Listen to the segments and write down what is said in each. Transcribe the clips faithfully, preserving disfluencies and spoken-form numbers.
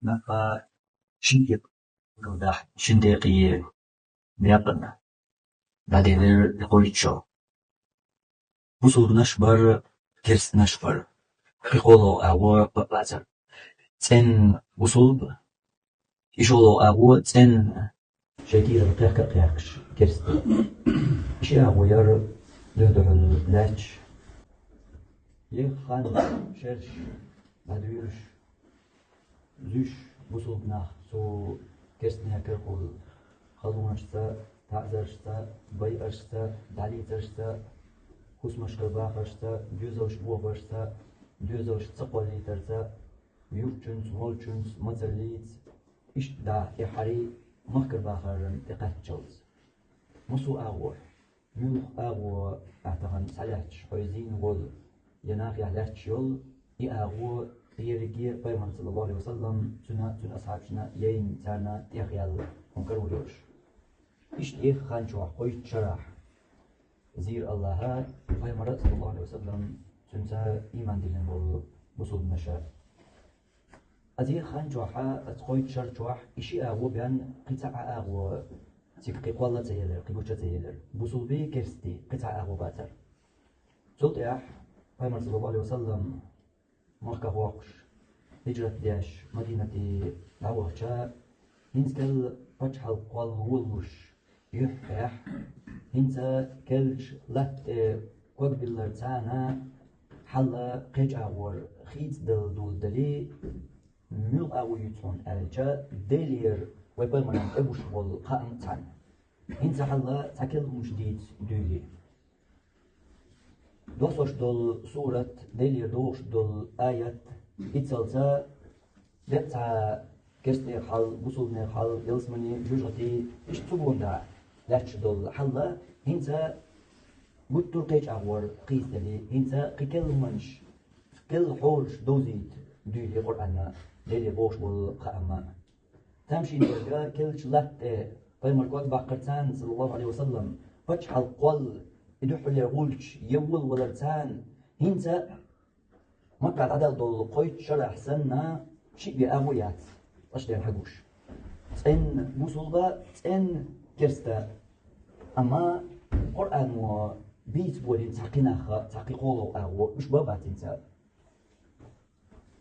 Наха шин декъе дахь, шин декъе мекъана дӀаделира и кхойтта шо. Бусулбанаш бара, керстанаш бара. Кхы кхоалгӀа агӀо баъ бацар. ЦӀена бусулба, и шолгӀа агӀо цӀена шоай тӀера кхехка а кхехкаш керста. И ши агӀо яр дуьхьал лаьтташ. Еха хан шераш дӀадуьйлуш, зуьйш бусулба нах цу керстанех карахула халонашца, таӀзарашца, байашца, дӀалецарашца, хӀусамашкара бахарашца, доьзалш бохабарашца, доьзалш ца кхоллийтарца, юучуьнца, молчуьнца, мацаллица, иштта дӀа тӀехьарий махкара бахаран тӀекхаччалц. Массо а агӀо, муьлха агӀо ахь тахана схьалаьтташ хьо зийна волу, я нахехь лаьтташ йолу, и агӀо ерриге а Пайхамар, саллаллаху Ӏалайхи ва саллам, цуьнан, цуьнан асхьабашна яйна, царна тӀехъяьлла хьуна карор йолуш. Иштта еха хан чохь кхойтта шарахь зийра Аллаха Пайхамара, саллаллаху Ӏалайхи ва саллам, цуьнца ийман диллина болу бусулбанаша. Аса еха хан чохь, аса кхойтта шар чохь и ши агӀо бен кхин цхьа а агӀо цига кхин кхолла а ца елира, кхин гуча а ца елира. Бусулбий, керстий кхин цхьа а агӀо бацара. Цул тӀаьхьа Пайхамар, саллаллаху Ӏалайхи ва саллам, махках воккхуш, хӀиджрат деш, Мадинате дӀавахча, хӀинца кел пачхьалкх кхолла волалуш юьххьехь, хӀинца келлачу латта тӀе ког биллар царна хьалла кхечу агӀор хийцадала долу дали, муьлха агӀо юьйцу хьуна аьлча, Делера вай Пайхамарна тӀе гуш болу кхаам цхьаьна. ХӀинца хьалла цхьа келла хӀумаш дийца дуьйлий. Доссош долу сурат, Делера догӀуш долу аят, хӀинццалца декъа цхьа керстанех хьал, бусулбанех хьал, ялсамани, жуьжгӀати, иштта цу гонахь лаьтташ долу хьалла, хӀинца гуттар а кхечу агӀор хийцадали, хӀинца кхин келла хӀуманаш, келла хьолаш довзийта дуьйлий Къуръанна, Делера бохуш болу кхаамма. Тамашийна дерг, келлачу латта тӀе Пайхамар ког баккхар царна, саллаллаху Ӏалайхи ва саллам, пачхьалкх кхолла, и дуьххьарлера гӀулч еввал валар царна, хӀинца Макка дӀадала долу кхойтта шарахь санна, шиъ бен агӀо яц, цӀаш дерг хьагуш. ЦӀенна бусулба, цӀенна керста. Амма Къуръано бийца болийна цхьа кхин нах, цхьа кхин кхоалгӀа агӀо, уьш бан а бац хӀинца.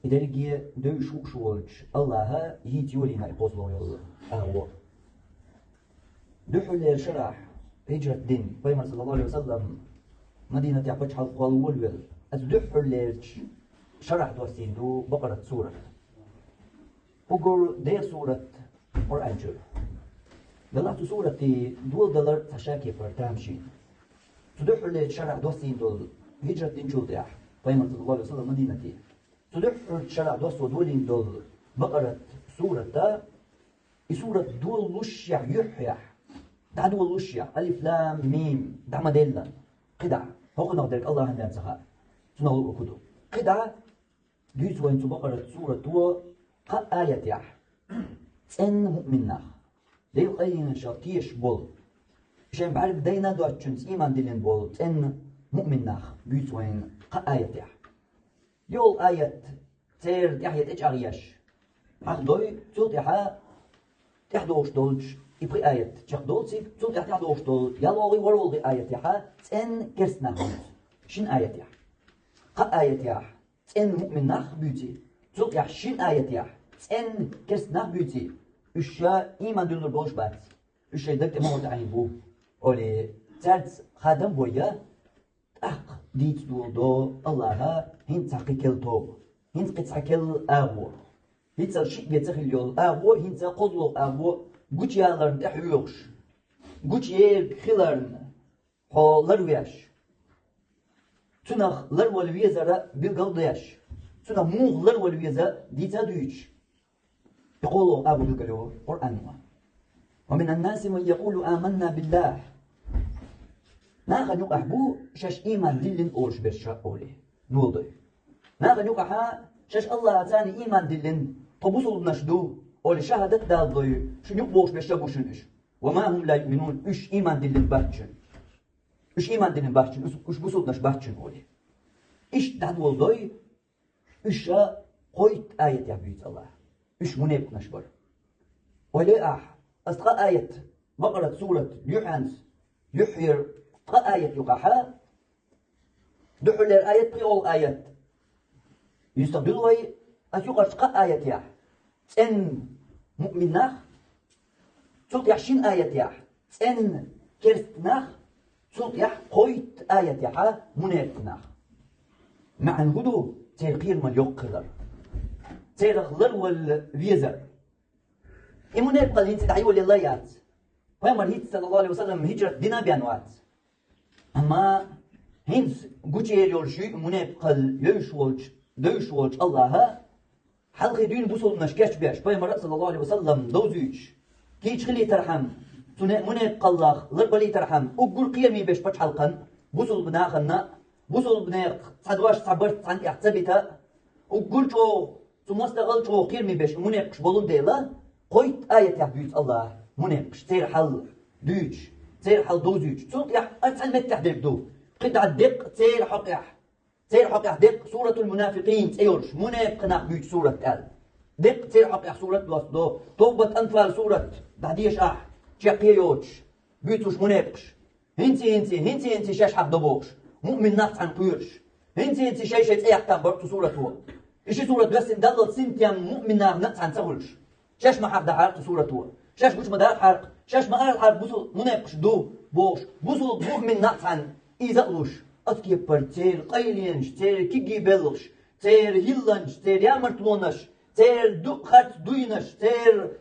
И дерриге девзаш ву уьш волчу Аллаха йийца йолийна и кхозлагӀа йолу агӀо. Дуьххьарлера шарахь хӀиджрат дина, Пайхамар, саллаллаху Ӏалайхи ва саллам, Мадинатехь пачхьалкх кхолла волавелла, аса дуьххьарлерчу шарахь доссийна ду Бакъарат сурат. Уггар деха сурат Къуръан чуьра. Делахь цу сурате доладалар цхьа шакепара тамашийна. Цу дуьххьарлерчу шарахь доссийна долу, хӀиджрат динчул тӀаьхьа, Пайхамар, саллаллаху Ӏалайхи ва саллам, Мадинате. Цу дуьххьарлерчу шарахь доссо долийна долу Бакъарат сурата, и сурат долалушехь, юьххьехь, дӀадолалушехь, алиф-лам-мим, дӀа ма-делла, кхидӀа, хӀокхунах дерг Аллахьан бен ца хаьа, цунах луъург хӀун ду. КхидӀа дуьйцу вайна цу Бакъарат сурато кхаа аятехь цӀенна муъмин нах, Делан къайленашах тешаш болу, шайн бӀаьрг дайна а доцучуьнца ийман диллина болу цӀенна муъмин нах буьйцу вайна кхаа аятехь. ЙоллахӀ аят церан тӀаьхье тӀечӀагӀъеш хьахдой, цул тӀаьхьа тӀаьхьадогӀуш долчу и пхи аят чекхдолу цига, цул тӀаьхьа тӀаьхьадогӀуш долу ялхолгӀи, ворхӀолгӀи аятехьа цӀенна керста нах буьйцу, шина аятехь. Кхаа аятехь цӀенна муъмин нах буьйций, цул тӀаьхьа шина аятехь цӀенна керста нах буьйций, уьш ша ийман дуьллур болуш бац, уьш шайн даг тӀе могӀар тӀе Ӏийна бу, олий, цаьрца хадам а бой, тӀаккха дийца доладо Аллаха хӀинца цхьа кхин керла тоба, хӀинца кхин цхьа керла агӀо. ХӀинца шиъ бен ца хилла йолу агӀо, хӀинца кхозлагӀа агӀо гучуяларна тӀе хьоьхуш, гучуерг хиларна хьо ларвеш, цунах ларвала везара билгал а деш, цунах муха ларвала веза дийца а дуьйцуш, и кхоалгӀа агӀо билгалйо Къуръано. «Ва минан наси ман якъулу аманна биллахӀ». Нахана юкъахь бу шаьш ийман диллина олуш берш, олий, доладой. Нахана юкъахьа шаьш Аллахьаца ийман диллина, тхо бусулбанаш ду, олий, шахӀадат а даладой, шуна юкъа бохуш берш а бу шуна уьш. «Ва ма хӀум ла юъминун», уьш ийман диллина бац шуна. Уьш ийман диллина бац шуна, уьш, уьш бусулбанаш бац шуна, олий. Иштта дӀадоладой, уьш ша кхойтта аятехь буьйцу Аллаха. Уьш мунепкънаш бара. Ойла йе ахь, ас ткъа аят, Бакъарат сурат, юьхьанца, юьххьера ткъа аят юкъахь, дуьххьарлера аят, кхин олу аят. Юьстах дуьллу вай, ас юкъарчу ткъа аятехь цӀенна муъмин нах, цул тӀаьхьа шина аятехь цӀенна керста нах, цул тӀаьхьа кхойтта аятехьа мунепкъ нах. МаьӀна хӀун ду? Церан кхерамалла йоккха хилар. Церах ларвала везар. И мунепкъалла хӀинца дӀайолаелла яц. Пайхамар хӀинца, саллаллаху Ӏалайхи ва саллам, хӀиджрат дина а бен вац. Амма хӀинца гучуяьлла йолуш ю и мунепкъалла йовзуш волчу, девзаш волчу АллахӀа, хьалхе дуьйна бусулбанаш кечбеш, пайхамар а, саллаллаху Ӏалайхи ва саллам, довзуьйтуш, кийча хилийтархьама, цу не-, мунепкъаллах ларбалийтархьама, уггар кхераме беш пачхьалкхана, бусулба нахана, бусулбанех цхьа дош, цхьа барт цхьаьна тӀехь ца бита, уггар чӀогӀа, цу мостагӀалла чӀогӀа кхераме беш и мунепкъаш болун дела, кхойтта аятехь дуьйцу АллахӀа мунепкъаш, церан хьал дуьйцуш, церан хьал довзуьйтуш. Цул тӀаьхьа аса цхьана меттехь дерг ду. КхидӀа деккъа церан хьокъехь, церан хьокъехь деккъа Суратул Мунафикъин цӀе йолуш, мунепкъ нах буьйцу сурат аьлла. Деккъа церан хьокъехь сурат доссадо, Тобат, Анфал сурат, дӀадеша ахь, чекх а йоцуш, буьйцуш мунепкъаш. ХӀинца, хӀинца, хӀинца, хӀинца шаьш хьахдо бохуш, муъмин нах цхьаьна кхоьруш. ХӀинца, хӀинца шай-шай цӀе яьккхина бара цу сурато. И ши сурат доьссина Далла синтем муъмин нахана а цхьаьна ца хуьлуш. Шаьш ма хьахдахьара цу сурато. Шаьш гучу ма дахьара, шаьш ма алахьара бусул мунепкъаш ду бохуш, бусул муъмин нах цхьаьна ийза а луш, аса кепара церан къайленаш, церан кегий белхаш, церан хӀилланаш, церан ямартлонаш, церан ду-, харц дуйнаш, церан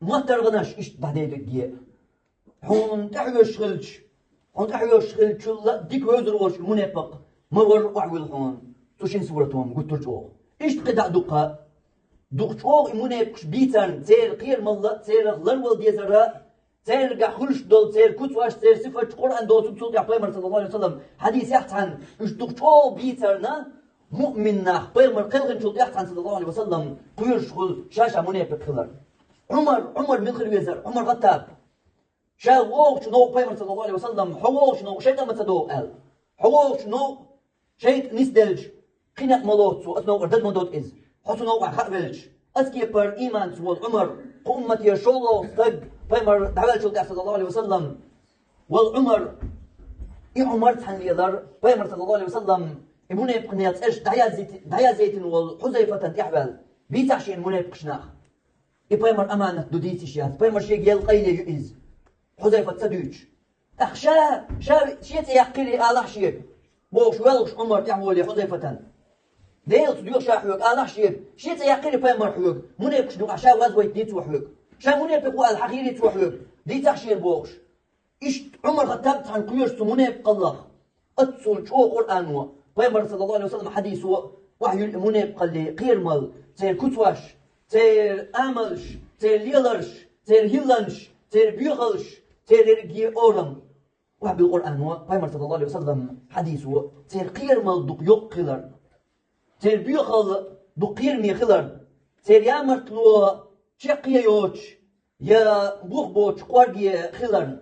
моттаргӀанаш иштта дӀадедагге. Хьуна тӀаьхьоьжуш хилча, хьуна тӀаьхьоьжуш хилчул а дика вевзар волуш и мунепкъ ма варра охьавилла хьуна, цу шина сурато ма гуттар а чӀогӀа. Иштта кхидӀа а дуккха, дукха чӀогӀа и мунепкъаш бийцарна, церан кхерамалла, церах ларвала дезара, цаьргахь хуьлуш долу, церан куцаш, церан сифаташ Къуръан доцург, цул тӀаьхьа пайхамар, саллаллаху Ӏалайхи ва саллам, хьадисехь цхьаьна, уьш дукха чӀогӀа бийцарна, муъмин нах, пайхамар кхелхинчул тӀаьхьа цхьаьна, саллаллаху Ӏалайхи ва саллам, кхоьруш хуьлу ша-ша мунепкъ хилар. Ӏумар, Ӏумар мила хир везара, Ӏумар Хаттаб. Ша вогӀучу новкъа, пайхамар, саллаллаху Ӏалайхи ва саллам, хьо вогӀучу новкъа шайтӀа ма ца догӀу аьлла. Хьо вогӀучу новкъа шайтӀа нисделча, кхин некъ ма лоцу цо, аса новкъара дага ма до иза. Хьо цу новкъахь хаа велча, аса кепара ийманца волу Ӏумар, кху уммате шолгӀа стаг, пайхамар дӀаваьллачул тӀаьхьа, саллаллаху Ӏалайхи ва саллам, волу Ӏумар, и Ӏумар цхьаьна лелар, пайхамар, саллаллаху Ӏалайхи ва саллам, и мунепкъийн цӀераш дӀаязйити-, дӀаязйитина волу Хьузайфатан тӀаьхьаваьлла, бийцахь шена мунепкъаш нах. И пайхамар аманат ду дийца йиш яц. Пайхамар шега елла къайле ю иза. Хьузайфат ца дуьйцуш. ТӀаккха ша, ша, шен цӀе яккхийла алахь шега, бохуш, воьлхуш Ӏумар тӀаьхьаволий Хьузайфатан. Делаца доьху ша хьоьга, алахь шега, шен цӀе яккхийла пайхамар хьоьга, мунепкъаш юкъахь ша вазвайтиний цо хьоьга. Ша мунепкъ ву аьлла хьахийрий цо хьоьга, дийцахь шена бохуш. Иштта Ӏумар Хаттаб цхьаьна кхоьруш цу мунепкъаллах. Оццул чӀогӀа Къуръано, пайхамар, саллаллаху Ӏалайхи ва саллам, хьадисо, вахьйуьллу и мунепкъалле кхерамалла, церан куцаш, церан амалш, церан леларш, церан хӀилланаш, церан боьхалш, церан ерриге орам. Вахьбил Къуръано, пайхамар, саллаллаху Ӏалайхи ва саллам, хьадисо, церан кхерамалла дукха йоккха хилар, церан боьхалла дукха кхераме хилар, церан ямартло чекхъе йоцуш, я бух боцуш кӀорге хиларна.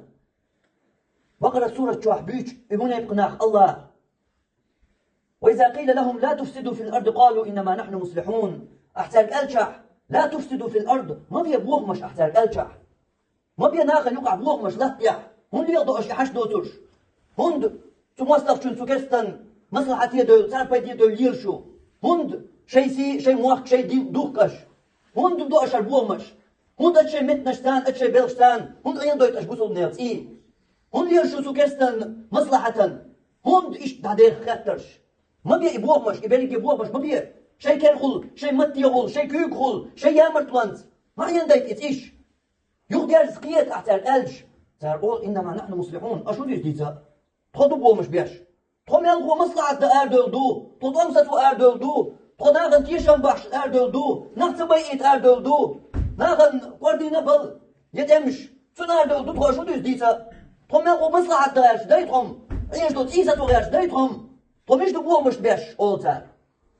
Бакъара сурат чохь буьйцу и мунепкъ нах АллахӀа: «وإذا قيل لهم لا تفسدوا في الأرض قالوا إنما نحن مصلحون». Ахь цаьрга аьлчахь: «لا تفسدوا في الأرض», ма бе бохамаш ахь цаьрга аьлчахь. Ма бе нахана юкъахь бохамаш латта тӀехь. ХӀунда леладо аша и хьашт доцурш? ХӀунда цу мостагӀчун, цу керстанан маслахьате а девлла, царна пайде а девлла лелаш ю? ХӀунда шайн сий, шайн мохк, шайн дин духку аша? ХӀунда до аша хӀара бохамаш? ХӀунда оцу шайн меттанашца, оцу шайн белхашца, хӀунда Ӏенадойту аша бусулбанел цӀий? ХӀунда лелаш ю цу керстанан маслахьатана? ХӀунда иштта дӀадерха хеттарш? Ма бе и бохамаш, и берриге бохамаш ма бе. Шайн керахула, шайн маттехула, шайн куьйгахула, шайн ямартлонца ма Ӏенадайта и цӀийш. Юхадерза кхета ахь цаьрга аьлча, цара олу: «إنما نحن مصلحون», аша хӀун ду иза дийца? Тхо ду бохамаш беш. Тхо мелхо маслахьат дан арадевлла ду, тхо тӀом сацо арадевлла ду, тхо нахана тешам бахьаш арадевлла ду, нах ца байийта арадевлла ду, нахана кӀордийна а бала, я тӀемаш, цунна арадевлла ду тхо, аша хӀун ду иза дийца? Тхо мелхо маслахьат дан гӀерташ дай тхо-м, Ӏеша долу цӀий сацо гӀерташ дай тхо-м, тхо мича ду бохамаш беш, олу цара.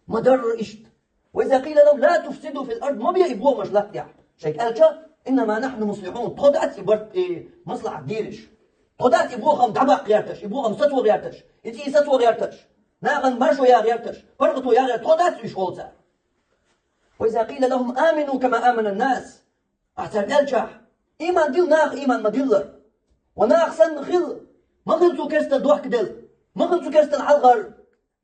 Ма дарра иштта. «وإذا قيل لهم لا تفسدوا في الأرض», ма бе и бохамаш латта тӀехь. Шайга аьлча: «إنما نحن مصلحون», тхо дац и барт, и маслахьат дийраш. Тхо дац и бохам дӀабаккха гӀерташ, и бохам сацо гӀерташ, и цӀий сацо гӀерташ, нахана маршо яха гӀерташ, паргӀато яха гӀерташ, тхо дац уьш, олу цара. وإذا قيل لهم آمنوا كما آمن الناس. Ахьа цаьрга аьлча, иман дилла, наха иман ма диллара. Ва наха санна хила, ма хила цу керстал дохкаделла, ма хила цу керстал хьалхара,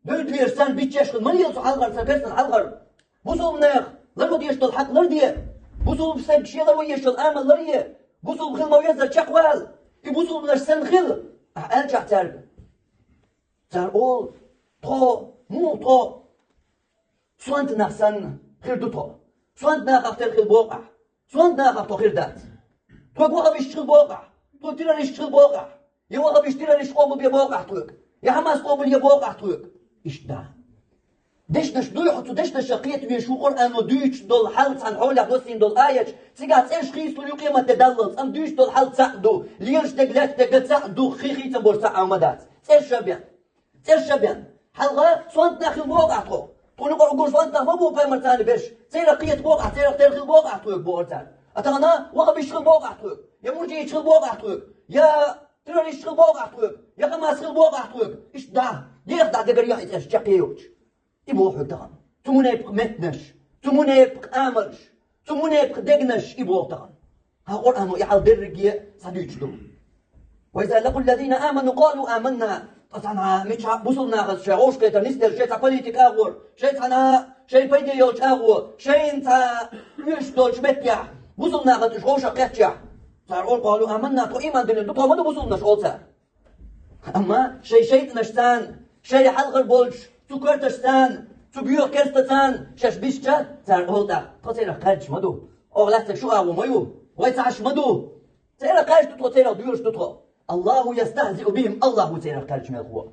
девдвеш санна биччеш хила, ма лела цу хьалхара, цу керстал хьалхара. Бусулба наха ларван дезаш долу хьакъ ларде, бусулба стаг шен ларван езаш йолу амал ларъе, бусулба хила ма веззара чекхвала, и бусулбанаш санна хила, ахьа аьлча цаьрга. Цара олу: «Тхо, муха тхо, сонта нах санна хир ду тхо? Сонта нахах тера хила боху ахь? Сонта нахах тхо хир дац. Тхо ваххабисташ хила боху ахь? Тхо террористаш хила боху ахь? Я ваххабисташ, террористаш къобалбе боху ахь тхоьга? Я Хьамас къобалъе боху ахь тхоьга?» Иштта да. Дешнаш дуй хьо, цу дешнашах кхета везаш ву Къуръано дуьйцуш долу хьал, цхьана хьолехь доссийна долу аяташ, цигахь цӀераш хийцалур ю къематде даллалц, амма дуьйцуш долу хьал цхьаъ ду, лелаш дерг, лаьтташ дерг цхьаъ ду, хи хийцам болуш цхьа а ма дац. ЦӀераш а бен. ЦӀераш а бен. Хьалха сонта нах хила боху ахь тхо. Тхуна юкъара уггар сонта нах ма бу, пайхамар, царна берш. Церах кхета боху ахь, церах тера хила боху ахь тхоьга, бохура цара. А тахана ваххабисташ хила боху ахь тхоьга, я мурджииташ хила боху ахь тхоьга, я террористаш хила боху ахь тхоьга, я Хьамас хила боху ахь тхоьга. Иштта да, деха дӀа дегара яхьа и цӀераш чекхъе йолчу. И боху хьоьга тахана. Цу мунепакъ меттанаш, цу мунепакъ амалш, цу мунепакъ дегнаш и боху тахана. Хьан Къуръано и хьал дерриге а схьадуьйцуш ду. وإذا لقوا الذين آمنوا قالوا آمنا. Ткъа цхьана мичахь бусулба нахаца шайн вовшахкхетар нисделла, шайн цхьа политика агӀор, шайн цхьана шайн пайде йолчу агӀор, шайна цхьа оьшуш долчу меттехь, бусулба нахаца уьш вовшах кхетчехь, цара олу: «قالوا آمنا, тхо ийман диллина ду, тхо ма ду бусулбанаш», олу цара. Амма шайн шайтӀанаш царна, шайн хьалхара болчу цу коьрташ царна, цу боьха керста царна шаьш бисча, цара олу тӀаккха: «Тхо церах кхаьрдаш ма ду. Оха лаьцнарг шу агӀо ма ю. Вай ца Ӏаш ма ду». Церах кхаьрдаш ду тхо, церах доьшуш ду тхо. الله يستهزئ بهم, АллахӀ ву церах кхаьрдаш мелхо.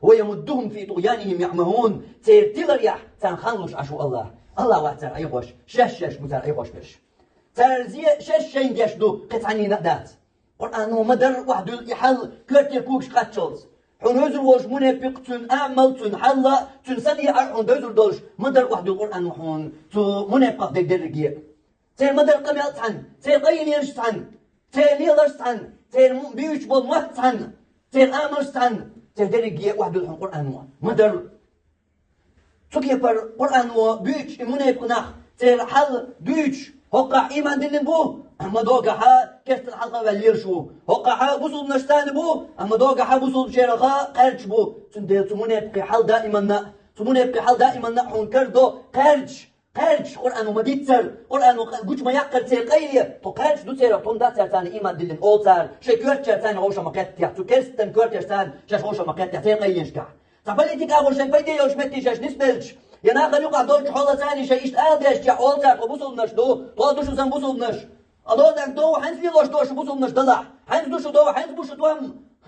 ويمدهم في طغيانهم يعمهون. Церан тиларехь царна хан луш Ӏаш ву АллахӀ. АллахӀ вац цара Ӏехош, шаьш-шаьш бу цара Ӏехош берш. Цара зе шаьш шайна деш ду, кхин цхьаннена а дац. Къуръано ма-дарра охьадуьллу и хьал коьртера когаш кхаччалц. Хьуна вевзар волуш мунепикъ, цуьнан амал, цуьнан хьал, цуьнан са дехьар хьуна девзар долуш, ма-дарра охьадуьллу Къуръано хьуна цу мунепикъех дерг дерриге а. Церан ма-дарра къамел цхьаьна, церан къайленаш цхьаьна, церан лелаш цхьаьна, церан му-, буьйцуш болу мотт цхьаьна, церан амалш цхьаьна, церан дерриге а охьадуьллу хьуна Къуръано ма-дарра. Цу кепара Къуръано буьйцуш и мунепикъ нах, церан хьал дуьйцуш, хӀокхахь ийман диллина бу, амма догахьа керстан хьалха а ваьлла лелаш ву. ХӀокхахьа бусулбанаш царна бу, амма догахьа бусулбанашех кхаьрдаш бу. Цундела цу мунепикъийн хьал даиманна а, цу мунепикъийн хьал даиманна а хьуна карадо кхаьрдаш, кхаьрдаш, Къуръано ма-диццара, Къуръано къа-, гучу ма-яккхара церан къайле, тхо кхаьрдаш ду церах, тхо ма дац цара царна ийман диллина олу цара, шайн коьртачара царна вовшах ма-кхеттехь, цу керстан коьртачара царна шаьш вовшах ма-кхеттехь, церан къайленашкахь. Цхьа политика агӀор шайн пайде йолчу метте шаьш нисбелча, я нахана юкъахь долчу хьолан царна шайн иштта ала дезчехь, олу цара: «Тхо бусулбанаш ду, тхо ду шу сан бусулбанаш». А дозанга дов хьаьнца лелош ду шу бусулбанаш далахь? Хьаьнца ду шу дов, хьаьнца бу шу тӀом?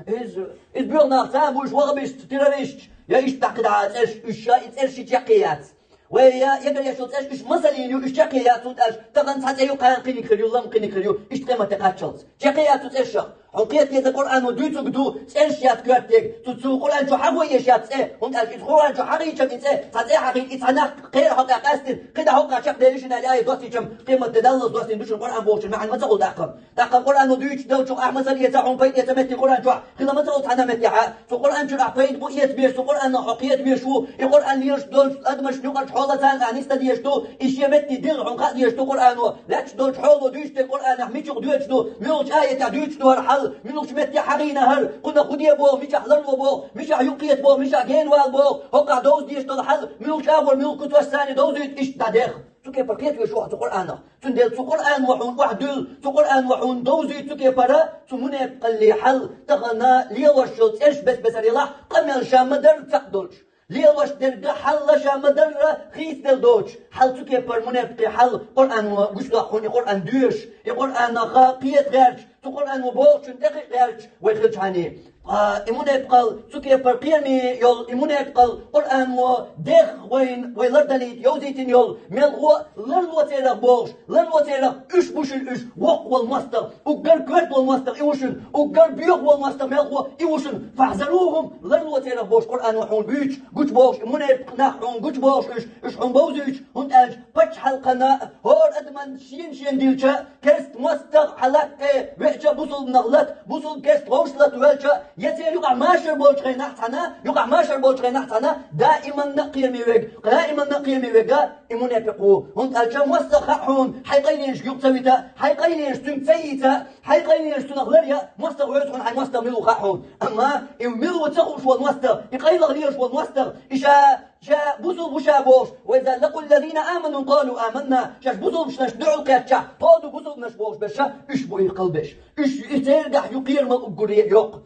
Иза, иза боьха нах цхьа а бу уьш, ваххабисташ, террористаш, я иштта дӀа кхидӀа цӀераш, уьш ша и цӀераш ши чекхъе яц. Вай я, я гар еш йолу цӀераш уьш масаллина ю, уьш чекхъе яц, хӀунда аьлча тахана цхьа цӀе ю, кхана кхиниг хир ю, лам кхиниг хир ю, иштта къематде кхаччалц. Чекхъе яц цу цӀерашах. Хьо кхета деза Къуръано дуьйцург ду, цӀераш яц коьртаниг, цу, цу Къуръан чу хьахо еш яц цӀе, хӀунда аьлча иза Къуръан чу хьахийчам и цӀе, цхьа цӀе хьахийна, и цхьа нах кхера хьокъехь къаьстина, кхидӀа хӀокхахь чекхдели шина аьлла аят доссийчам, къематде даллалц доссийна ду шуна Къуръан бохучун маьӀна ма ца хуьлу тӀаккха. ТӀаккха Къуръано дуьйцуш долчух ахь масал эца, хьуна пайда эца метте Къуръан чохь, хила ма ца хуьлу цхьана а меттехь, цу Къуръан чуьра ахь пайда бу эца безаш, цу Къуръанах хьо кхета везаш ву, и Къуръан лелаш долчу адамашна юкъарчу хьолан царна ахь нисдан дезаш ду, и шен метте дилла хьуна хаа дезаш ду Къуръано, лаьтташ долчу хьоло дуьйцуш дерг Къуръанехь мичахь доьдуш ду, муьлхачу аятехь дуьйцуш ду хӀара хьал, муьлхачу метте хьахийна хӀара, кхунах хӀун де боху, мичахь ларло боху, мичахь юккъе эца боху, мичахь генвала боху, хӀокхахь довза дезаш долу хьал, муьлхачу агӀор муьлхха куьцаш санна довзуьйту, иштта дӀадеха. Цу кепара кхета везаш ву хьо цу Къуръанах. Цундела цу Къуръано хьуна охьадуьллу, цу Къуръано хьуна довзуьйту цу кепара, цу мунепикъаллин хьал, тахана лелош йолу цӀераш бес-бесара елахь, къамелаш ма-дарра цхьаъ долуш, лелош дерг хьал ма-дарра хийцаделла доцуш, хьал цу кепара мунепикъийн хьал Къуръано гучудоккху хьуна и Къуръан доьшуш, и Къуръанах кхета гӀерташ, цу Къуръано бохучунна тӀекхиа гӀерташ вай хилчхьана. Ткъа и мунепикъал, цу кепара кхераме йолу и мунепикъал Къуръано деха вайна, вай лардалийта йовзийтина йолу мелхо а ларло церах бохуш, ларло церах, уьш бу шуна уьш, воккха волу мостагӀа, уггар коьрта волу мостагӀа и ву шуна, уггар боьха волу мостагӀа мелхо и ву шуна, فاحذروهم, ларло церах бохуш Къуръано хьуна буьйцуш, гучубохуш и мунепикъ нах хьуна гучубохуш уьш, уьш хьуна бовзуьйтуш, хӀунда аьлча пачхьалкхана хӀора адаман шена-шена дилча, керста мостагӀа хьан лаьтта тӀе Ча бусулба нах лата, бусулба керста вовш лата ваьлча, я церан юкъахь машар болчу хенахь цхьаьна, юкъахь машар болчу хенахь цхьаьна, даиманна кхераме верг, даиманна кхераме верг, и мунепикъ ву. ХӀунда аьлча мостагӀа хаьа хьуна, хьайн къайленашка юкъа ца вита, хьайн къайленаш цуьнга ца йийца, хьайн къайленаш цунах лар я, мостагӀа вевза хьуна хьайн мостагӀа мила ву хаьа хьуна. Амма и мила ву ца хууш волу мостагӀа, и къайлаха лелаш волу мостагӀа, и ша Ша бусулба ву ша бохуш, «وإذا لقوا الذين آمنوا قالوا آمنا». Шаьш бусулбанаш дуьхьал кхетчахь, тхо ду бусулбанаш бохуш берш, уьш бу и кхалбеш. Уьш и церан тӀехь ю кхерамал уггаре а йоккху.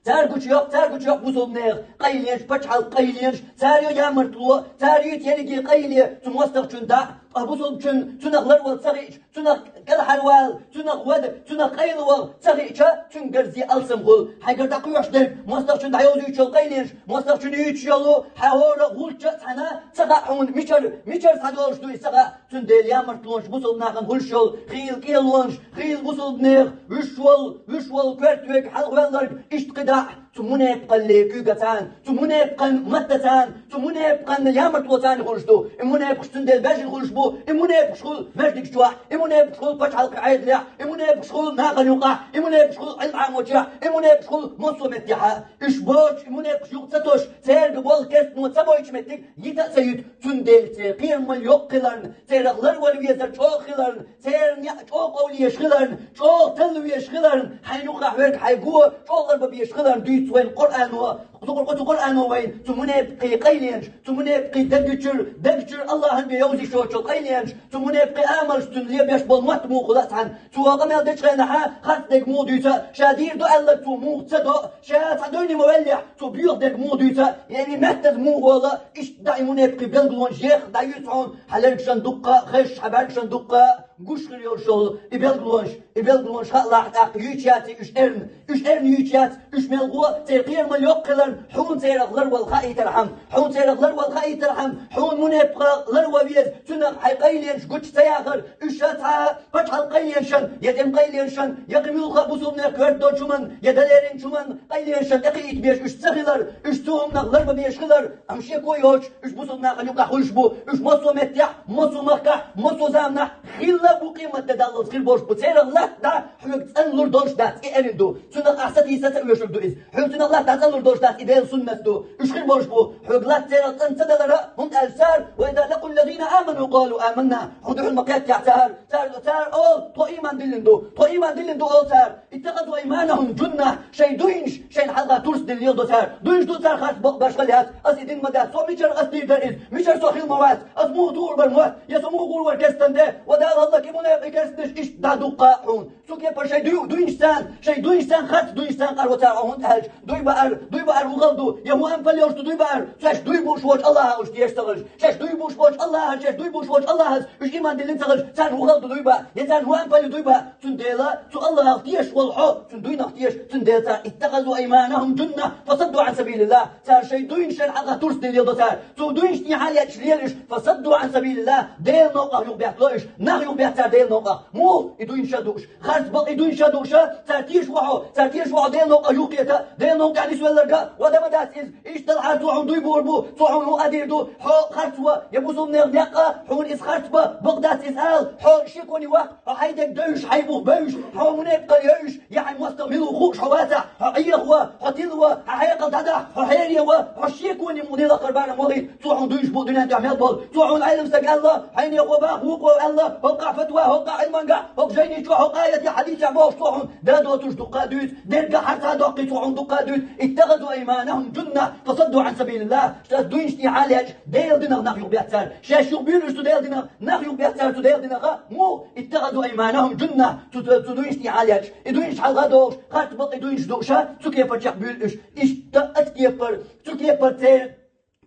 Цара гучуйоккху, цара гучуйоккху бусулбанех къайленаш, пачхьалкх къайленаш, цара йо ямартло, цара йо ерриге къайле цу мостагӀчун дӀа, ткъа бусулбанчун цунах ларвала ца хиъча, цунах кӀелхьарвала, цунах вада, цунах къайлавала ца хиъча, цуьнга гарзе алсам хуьлу. Хьайгара дӀакхоьхьуш дерг, мостагӀчун дӀайовзуьйтуш йолу къайленаш, мостагӀчун юьйцуш йолу хьан хӀора гӀулч а цхьаьна ца хаьа хьуна, мичара, мичара схьадолуш ду и ца хаьа. Цундела ямартлонаш бусулба нахана хуьлуш йолу, хийла кӀелонаш, хийла бусулбанех, вуьш волу, вуьш волу коьрта верг, хьалхаваьлларг, иштта кхидӀа а. Цу мунепикъалле куьйга царна, цу мунепикъан матта царна, цу мунепикъан ямартло царна хуьлуш ду. И мунепикъаш цундела бежна хуьлуш бу, и мунепикъаш хуьлу маьждиг чохь, и мунепикъаш хуьлу пачхьалкхан Ӏедалехь, и мунепикъаш хуьлу нахана юкъахь, и мунепикъаш хуьлу Ӏилма Ӏамочехь, и мунепикъаш хуьлу массо а меттехь. Уьш боцуш, и мунепикъаш юкъа ца тосуш, церан болу керстано ца бойтуш меттиг йита а ца юьту, цундела церан кхерамал йоккха хиларна, церах ларвала везар чӀогӀа хиларна, церан неӀ чӀогӀа къовлуш хиларна, чӀогӀа талла везаш хиларна, хьайн юккъехь верг хьайн го чӀогӀа ларбан безаш хиларна дуьйцу вайна Къуръано. Цу Къур-, цу Къуръано вайна цу мунепикъийн къайленаш, цу мунепикъийн дагчуьра, дагчуьра Аллахьан бен йовзуьйтуш йолчу къайленаш, цу мунепикъийн амалш, цуьнан лебеш болу мотт муха хуьлу а цхьаьна. Цо къамел дечу хенахь харц дерг муха дуьйцу, ша дийр ду аьлларг цо муха ца до, ша цхьа дуьйна ма ваьллехь, цо боьха дерг муха дуьйцу, я и меттаза муха волу, иштта дӀа и мунепикъийн билгалонаш ехха дӀаюьйцу хьуна, хьан лергашна дуккха а хезаш, хьан бӀаьргашна дуккха а гуш хир йолуш йолу и билгалонаш, и билгалонаш хаалахь тӀаккха юьйцуш яц и уьш эрна, уьш эрна юьйцуш яц, уьш мел гӀо, церан кхерамал йоккха хиларна, хьуна церах ларвала хаийтархьама, хьуна церах ларвала хаийтархьама, хьуна мунепикъах ларван веза, цуьнах хьайн къайленаш гучу ца яхар, уьш ша цхьа а пачхьалкхан къайленашна, я тӀеман къайленашна, я кхин муьлхха а бусулбанех коьрта долчу хӀуманна, я далеринчу хӀуманна къайленашна тӀекхиийта безаш уьш ца хилар, уьш цу хӀуманах ларбан безаш хилар, амма шеко йоцуш, уьш бусулба нахана юкъахь хуьлуш бу, уьш массо а меттехь, массо а махкахь, массо а заманахь, хилла бу къематде даллалц хир болуш бу. Церах латта дӀа хьоьга цӀанлур долуш дац, и эрна ду. Цунах ахь сатийса ца оьшур ду иза. Хьоьга цунах латта дӀа цӀанлур долуш дац, и Делан суннат ду. Уьш хир болуш бу. Хьоьга латта церах цӀан ца далара, хӀунда аьлча цара, «وإذا لقوا الذين آمنوا قالوا آمنا». Хьуна дуьхьал ма кхеттехь цара, цара, цара олу, тхо ийман диллина ду, тхо ийман диллина ду олу цара. «اتخذوا أيمانهم جنة», шайн дуйнаш шайна хьалха турс дилла леладо цара. Дуйнаш ду цара харц бакъ башхал яц, ас и дина ма дац, со мичара ас дийр дара иза, мичара со хила ма вац, ас муха дуур бара мотт, я со муха гӀур вара керстан де, ва Дала гӀаллакх и мунепикъийн керстанаш иштта дӀа дуккха а хьуна. Цу кепара шайн дуй-, дуйнаш царна, шайн дуйнаш царна, харц дуйнаш царна къарво цара хьуна, хӀунда аьлча дуй баар, дуй баар ву гӀала ду, я муха ампал йолуш ду дуй баар, шаьш дуй бууш волчу Аллахьах уьш теша ца хилча, шаьш дуй бууш волчу Аллахьах, шаьш дуй бууш волчу Аллахьах уьш ийман диллина ца хилча, царна ву гӀала ду дуй баа, я царна муха ампал ю дуй баа. Цундела цу Аллахьах теша волу хьо, цуьнан дуйнах теша, цундела цара, «اتخذوا أيمانهم جنة فصدوا عن سبيل الله». Цара шайн дуйнаш шайна хьалха турс дилла леладо цара. Цу дуйнаш тӀехьа леташ лела уьш, «فصدوا عن سبيل الله», Делан новкъах юхабеттало уьш, нах юхабеттало цара Делан новкъах. Муха и дуйнаш а дууш, харц бакъ и дуйнаш а дууш, цара теша ву хьо, цара теша ву хьо Делан новкъах юхакхета, Делан новкъа тӀехь нисвелларг а, вада ма дац иза. Иштта делахь цо хьуна дуй буур бу, цо хьуна хӀун а дийр ду, хьо харц ву, я бусулбанех некъ а, хьуна иза харц бан бакъ дац иза ала, хьо шеконе ваккха, хьо хьайн дерг девзаш, хьайн бух бевзаш, хьо мунепикъалла евзаш, я хьайн мостагӀа мила ву хууш хьо вацахь, хьо Ӏеха ву, хьо тила ву, хьан хьекъал дӀадахьа, хьо хьере ву, хьо шеконе ма лелахкхара барам вахийта, цо хьуна дуйнаш бу дуьнен тӀехь мел болу, цо хьуна Ӏеламстаг аьлла, хьайне хьо баха вукхо аьлла, хӀокхахь фатва, хӀокхахь Ӏилманга, хӀокху жайничо, хӀокхахь аятехь хьадисехь бохуш цо хьуна, да доцурш дуккха а дуьйцу, дерриг а хьарца а доккхий цо хьуна дуккха а дуьйцу, «اتخذوا أيمانهم جنة فصدوا عن سبيل الله». Шаьш дуйнаш тӀехьа леташ, Делан динах нах юхабеттара цара. Шаьш юхабуьйлу уьш цу Делан динах, нах юхабеттара цу Делан динах, муха, «اتخذوا أيمانهم جنة», цу, цу, цу дуйнаш тӀехьа леташ. И дуйнаш хьалха а дохуш, харц бакъ и дуьйнаш дууш, цу кепара чекхбуьйлу уьш. Иштта оцу кепара, цу кепара церан,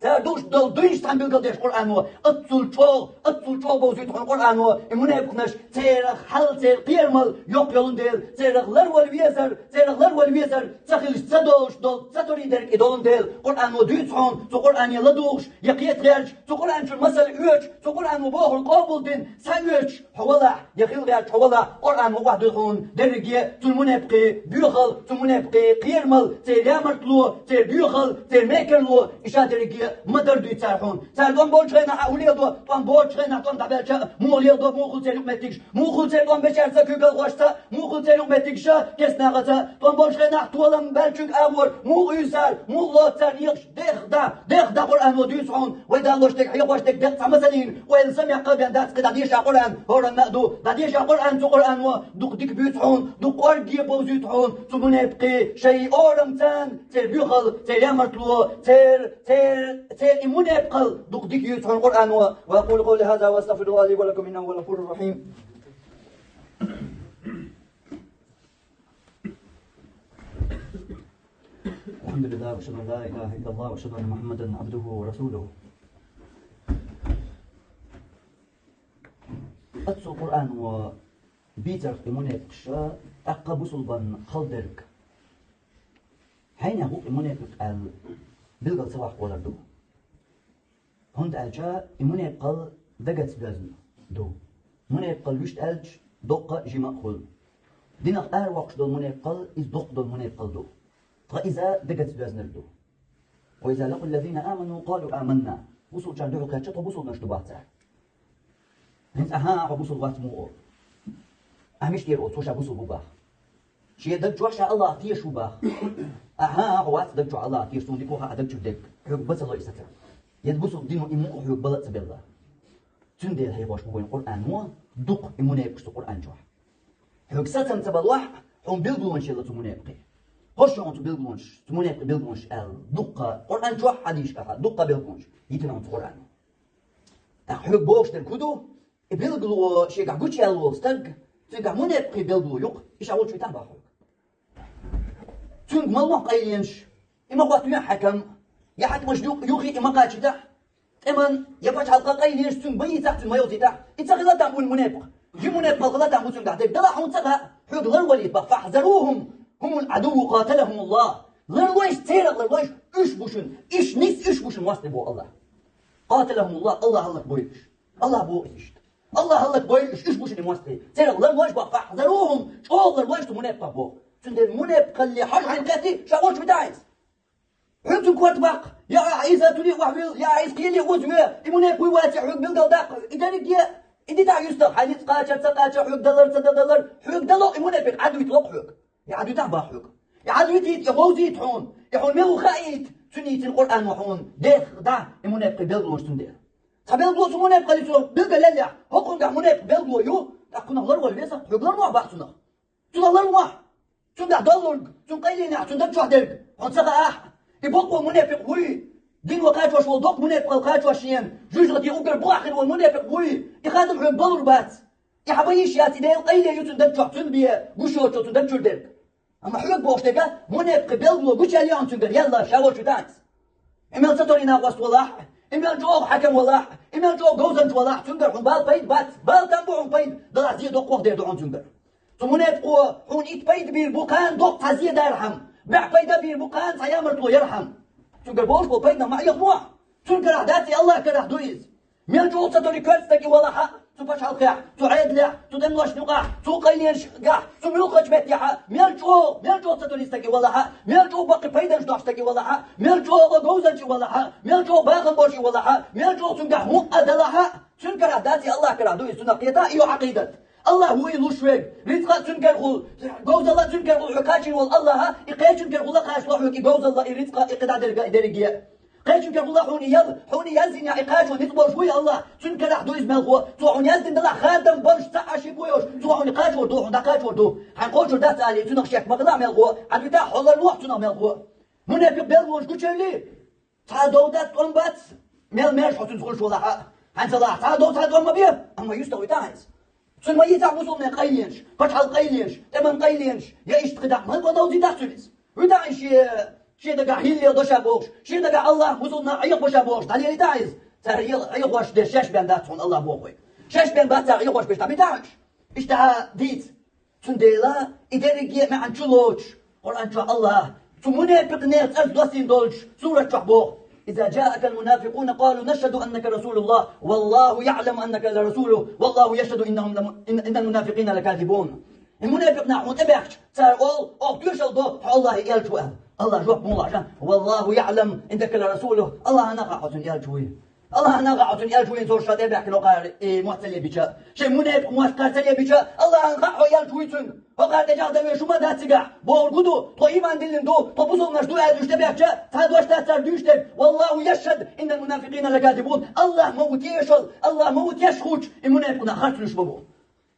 цара дууш долу дуйнаш цхьаьна билгалдеш Къуръано. Оццул чӀогӀа, оццул чӀогӀа бовзуьйту хьуна Къуръано. И мунепикънаш, церах хьал, церан кхерамал йоккха йолун дела, церах ларвала везар, церах ларвала везар ца хилча ца долуш долу, ца тори дерг и долун дела, Къуръано дуьйцу хьуна, цу Къуръане ладугӀуш, я кхета гӀерташ, цу Къуръанчун масал оьцуш, цу Къуръано бохург къобалдина, схьаоьцуш хьо валахь, я хила гӀерташ хьо валахь, Къуръано охьадуьллу хьуна дерриге а цу мунепикъийн боьхалла, цу мунепикъийн кхерамал, церан ямартло, церан боьхалла, церан мекарло, и ша дерриге ма дара дуьйцу цара хьуна. Цара тӀом болчу хенахь а хӀун леладо, тӀом боцучу хенахь тӀом дӀабаьлча а муха леладо, муха хуьлу церан юкъаметтигаш, муха хуьлу церан тӀом бешаьрца, куьйгалла хӀоштца, муха хуьлу церан юкъаметтигаш, кестнагӀаца. ТӀом болчу хенахь толам баьллачуьнга агӀор муха уьйзу цара, муха лоцу цара некъаш. Дех да, дех да Къуръано дуьйцу хьуна. Вай далош дерг, хьехош дерг, деккъа цхьа масаллин, вайна самехь кхабен дац кхидӀа деша Къуръан, хӀоранна а ду, дӀадеша Къуръан, цу Къуръано дукха дика буьйцу хьуна, дукха кӀорге бовзуьйту хьуна, цу мунепикъийн шайн орамца, церан буьхал, церан ямартло, церан, церан, церан и мунепикъал дукха дика юьйцу хьуна Къуръано. وأقول قولي هذا وأستغفر الله لي ولكم إنه هو الغفور الرحيم. الحمد لله، وأشهد أن لا إله إلا الله، وأشهد أن محمدا عبده ورسوله. Оццул Къуръано бийцарх и мунепикъаш тӀаккха бусулбанна хала дерг. Хьенех ву и мунепикъ аьлла билгал ца ваккхалур ду. ХӀунда аьлча и мунепикъал дагаца доьзна ду. Мунепикъал вуьшта аьлча, доккха а жима а хуьлу. Динах аравоккхуш долу мунепикъал, иза доккха долу мунепикъал ду. Тхан иза дагаца доьзнарг ду. وإذا لقوا الذين آمنوا قالوا آمنا. Бусулбанашна дуьхьал кхаьчча, тхо бусулбанаш ду боху цара. ХӀинца ахьа, хьо бусулба вац муха олу? Ахьа мишта дера олу, цо ша бусулба ву баха? Шен даг чохь ша Аллахах тешаш ву баха? Ахьа, хьо вац даг чохь Аллахах тешаш, суна дика ву хаьа даг чуьра дерг. Хьоьга бан ца ло и сацам. Иза бусулба дин ву, и мукъа хьоьга бала а ца белла. Цундела хьехош бу вайн Къуръано дукха и мунепикъаш цу Къуръан чохь. Хьоьга сацам ца балахь, хьуна билгалонаш елла цу мунепикъийн. Хьо шуна цу билгалонаш, цу мунепикъийн билгалонаш аьлла, дуккха Къуръан чохь, хьадисашкахь дуккха билгалонаш йитина хьуна цу Къуръано. ТӀаккха хьоьга бохуш дерг хӀун ду? И билгало шегахь гучуяьлла волу стаг, цуьнгахь мунепикъийн билгало ю-кх, и ша волчу витахь боху хьоьга. Цуьнга ма лохьа къайленаш, и ма хӀоттавехьа хьаькам, я хьаькамаш юкъ, юххе и ма кхачийтахь, тӀеман я пачхьалкхан къайленаш цуьнга ма йийцахь, цуьнга ма йовзийтахь, и ца хила там вуьн мунепикъ. И мунепикъал хила там ву цуьнгахь дерг. Далахь хьуна ца хаьа, хьоьга лар валийта боху. فاحذروهم هم العدو قاتلهم الله. Ларлойша, церах ларлойша, уьш бу шуна, уьш низ, уьш бу шуна мостагӀий боху Аллах. قاتلهم الله, Аллах хӀаллакбойла уьш. Аллах боху иштта. Аллах хӀаллакбойла уьш, уьш бу шуна мостагӀий. Церах ларлойша боху, فاحذروهم, чӀогӀа ларлойша цу мунепикъах боху. Цундела мунепикъалле хьожа хьайна кхетий, ша волчу витахь иза. Хьоьга цуьнга корта баккха, я ахьа иза туьне охьавилла, я ахьа иза кхеле озаве, и мунепикъ вуй ваций хьоьга билгалдаккха, и дерриге, и дитахь юьстах, хьайн ницкъ кхачар, ца кхачар, хьоьга далар, ца далар, хьоьга дало и мунепикъ, Ӏад вуьту ло хьоьга. И Ӏад вуьтахь боху хьоьга. И Ӏад вуьтийта, и гӀовзийта хьуна, и хьуна мила ву хаийта, цуьнан йийцина Къуръано хьуна дех да и мунепикъийн билгалонаш цундела. Цхьа билгало цу мунепикъалле цо билгалъеллехь, хӀокхуьнгахь мунепикъ билгало ю, тӀаккха кхунах ларвала веза, хьоьга ларлохь боху цунах. Цунах ларлохь. Цуьнгахь доллург, цуьнан къайленехь, цуьнан даг чохь дерг хьуна ца хаахь, и боккъо мунепикъ вуй, дин ван кхачош волу доккха мунепикъал кхачош шена, жуьжахатин уггар бухахь хир волу мунепикъ вуй, и хадам хьоьга балур бац. И хьан бан йиш яц, и Делан къайле ю цуьнан даг чохь, цуьнан бен гуш йоцучо цуьнан даг чуьра дерг. Амма хьоьга бохуш дерг, мунепикъийн билгало гучуяьлла ю хьуна цуьнгара, ялла, ша волчу витахь иза. И мел цатори накъост валахь, и мел чӀогӀа хьаькам валахь, и мел чӀогӀа говзанча валахь, цуьнгара хьуна бала пайда бац, бала там бу хьуна пайда, далахь зе доккхох дер ду хьуна цуьнгара. Цу мунепикъо хьуна итт пайда бийр бу кхана доккха цхьа зе дархьама, бӀе пайда бийр бу кхана цхьа ямартло ярхьама. Цуьнгара бохуш болу пайда ма Ӏехалахь. Цуьнан карахь дац и, Аллахьан карахь ду иза. Мел чӀогӀа цатори коьрта стаг и валахь а, цу пачхьалкхехь, цу Ӏедалехь, цу тӀемалошна юкъахь, цу къайленашкахь, цу муьлххачу меттехь а, мел чӀогӀа, мел чӀогӀа цатори стаг и валахь а, мел чӀогӀа баккхий пайданаш дохьуш стаг и валахь а, мел чӀогӀа говзанча и валахь а, мел чӀогӀа бахам болуш и валахь а, мел чӀогӀа цуьнгахь хӀума а далахь а, цуьнан карахь дац и, Аллахьан карахь ду иза, цунах кхета а, и ю Ӏакъидат. Аллахь ву и луш верг, рицкъа а цуьнгара хуьлу, говзалла а цуьнгара хуьлу, хьоьга кхачийна волу Аллахьа и кхечуьнгара хуьлу кхачало хьоьга и говзалла, и рицкъа, и кхидӀа дерг а, и дерриге а. Кхечуьнгара хуьлу хьуна ял, хьуна яздина и кхачо ницкъ болуш вуй Аллахь, цуьнан карахь ду иза мелхо, цо хьуна яздина далахь хадам болуш цхьа а ши бу йолуш, цо хьуна кхачор ду, хьуна дӀакхачор ду. Хьайн кхочур дац алий, цунах шек ма хилахь мелхо, Ӏад витахь хьо ларлохь цунах мелхо. Мунепикъ билгалонаш гучуевлий? Цхьа а дов дац, тӀом бац, мел маьрша хьо цуьнца хуьлуш валахь а. Хьайн ца лахь, цхьа а дов, цхьа а тӀом ма бе, амма юьстах витахь иза. Цуьнан ма йийцахь бусулбанийн къайленаш, пачхьалкхан къайленаш, тӀеман къайленаш, я иштта кхидӀа, ма, ма довзийтахь цуьнан иза. Витахь иза шен, шен дагахь хӀилла лела до ша бохуш, шен дагахь Аллахьах, бусулбанах Ӏехабо ша бохуш, дӀалелийтахь иза. Цара Ӏе-, Ӏехош дерш шаьш бен дац хьуна, Аллахь боху вайга. Шаьш бен бац цара Ӏехош берш, дӀабитахь уьш. Иштта дийца. Цундела и дерриге а маьӀна чу лоцуш, Къуръан чохь Аллахь цу мунепикъийн цӀарца доссийна долчу сурат чохь боху: إذا جاءك المنافقون قالوا نشهد أنك رسول الله والله يعلم أنك لرسوله والله يشهد إنهم لم-، إن، إن المنافقين لكاذبون. И мунепикъ нах хьуна тӀебаьхкача, цара оал, оха тоьшалла до, хьо Аллахьа элча ву аьлла. Аллахьа жоп муха луш ва: «Валлаху яӀлам иннака ларасулуху». Аллахьа хаьа хьо цун элча вуй. Аллахьа хаьа хьо цун элча вуй, цо ша тӀебаьхкина хӀокхара и мотт ца лебича. Шоай мунепикъ мотт кхара ца лебича, Аллахьа хаьа хьо элча вуй цунгара. ХӀокхара тӀехьа даха везаш ма дац цигахь. Бохург хӀун ду, тхо иман диллина ду, тхо бусалба нах ду аьлла уьш тӀебаьхкача, цхьа дош дац цара дуьйцуш дерг: «Валлаху яшхьаду иннал мунафикъина лаказибун». Аллахь ма ву тешал, Аллахь ма ву теш хуучу, и мунепикъ нах харц луш ма бу.